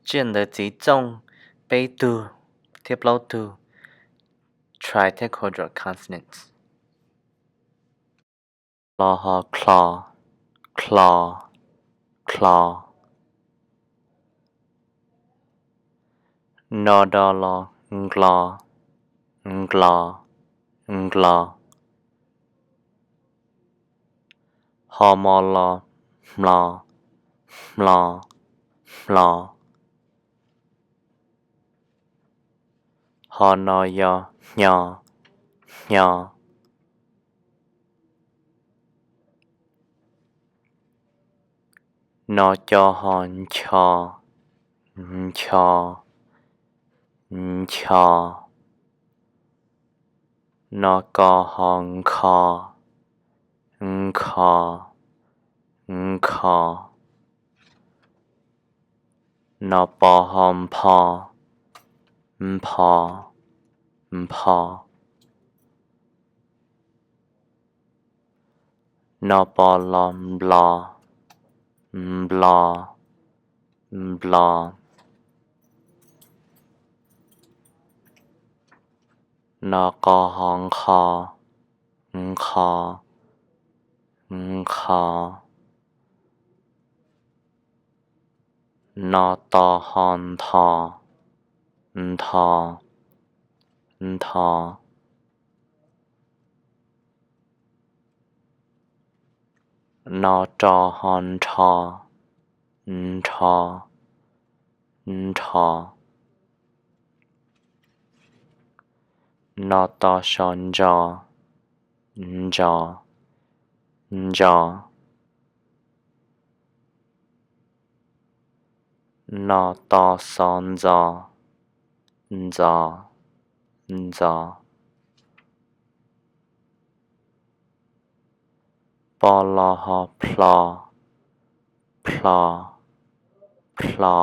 Tsiaj ntawv txiv txooj peb tug thiab plaub tug, tritetraquadruped consonants. Lo ho klo, klo, klo. No do lo nklo, nklo, nklo. Ho mo lo hmlo, hmlo, hmlo. Ho no yo hnyo, hnyo. No co ho ncho, ncho, ncho. No ko ho nkho, nkho, nkho. No po ho npho, npho, npho. No po lo nplo, nplo, nplo. No qo ho nkho, nkho, nkho. No to ho ntho, ntho, ntho. No ro ho nrho, nrho, nrho. No to so ntso, ntso, ntso. No to xo ntxo, ntxo, ntxo. Po lo ho plho, plho, plho.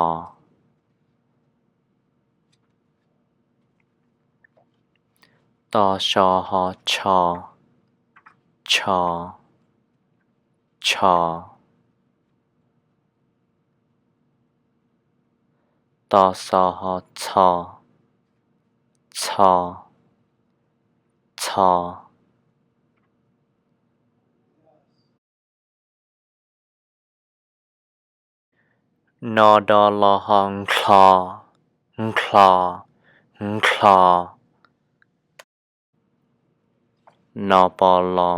To so ho tsho, tsho, tsho. To xo ho txho, txho, txho. No do lo ho nkhlo, nkhlo, nkhlo. No po lo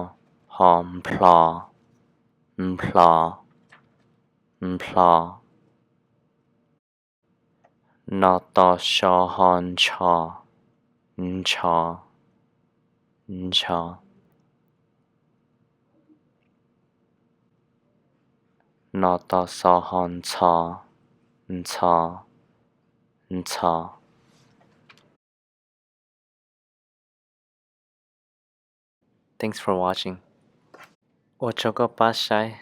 ho nplho, nplho, nplho. No to so ho ntsho, ntsho, ntsho. No to xo ho ntxho, ntxho, ntxho. Thanks for watching. Ua tsaug koj pab saib.